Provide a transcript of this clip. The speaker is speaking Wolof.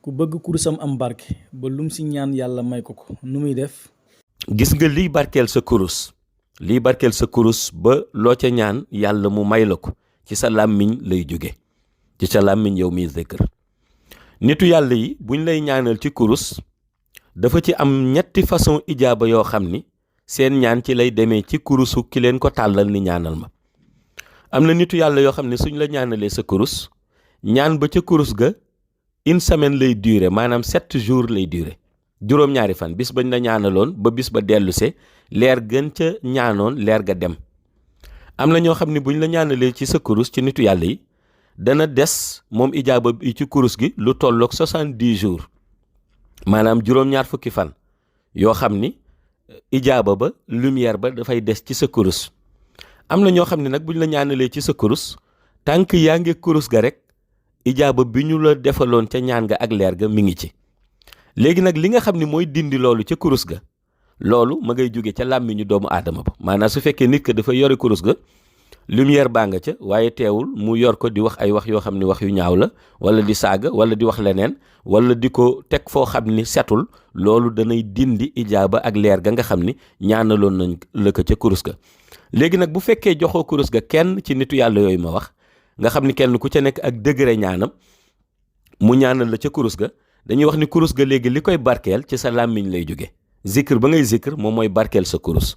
ku bëgg kurusam am barke ba lum si ñaan yàlla may ko nu muy def. gis nga liy barkeel sa kurus ba loo ca ñaan yàlla mu may la ko ci sa làmmiñ lay jóge ci sa làmmiñ yow miy zikr. nitu yàlla yi buñ lay ñaanal ci kurus dafa ci am ñetti façon ijaaba yoo xam ni seen ñaan ci lay demee ci kurusu ki leen ko tàllal ni ñaanal ma. am na nitu yàlla yoo xam ne suñ la ñaanalee sa kurus ñaan ba ca kurus ga une semaine lay durer, maanaam 7 jours lay durer, juróom-ñaari fan bis bañ la ñaanaloon ba bis ba dellusee leer gën ca ñaanoon leer ga dem. am na ñoo xam ne buñ la ñaanalee ci sa kurus ci nitu yàlla yi dana des moom ijaaba bi ci kurus gi lu tolloog 70 jours, maanaam juróom-ñaar fukki fan yoo xam ni ijaaba ba lumière ba dafay des ci sa kurus. am na ñoo xam ne nag buñ la ñaanalee ci sa kurus tànk yaa ngi kurus ga rek ijaaba bi ñu la defaloon ca ñaan ga ak leer ga mi ngi ci. léegi nag li nga xam ne mooy dindi loolu ca kurus ga loolu ma ngay jóge ca làmmiñu doomu aadama ba. maanaam su fekkee nit ka dafa yore kurus ga lumière baa nga ca waaye teewul mu yor ko di wax ay wax yoo xam ne wax yu ñaaw la wala di saaga wala di wax leneen wala di ko teg foo xam ni setul, loolu danay dindi ijaaba ak leer ga nga xam ni ñaanaloon nañ la ko ca kurus ga. léegi nag bu fekkee joxoo kurus ga kenn ci nitu yàlla yooyu ma wax nga xam ni kenn ku ca nekk ak degré ñaanam mu ñaanal la ca kurus ga, dañuy wax ni kurus ga léegi li koy barkeel ci sa làmmiñ lay jóge. zikr ba ngay zikr moom mooy barkeel sa kurus.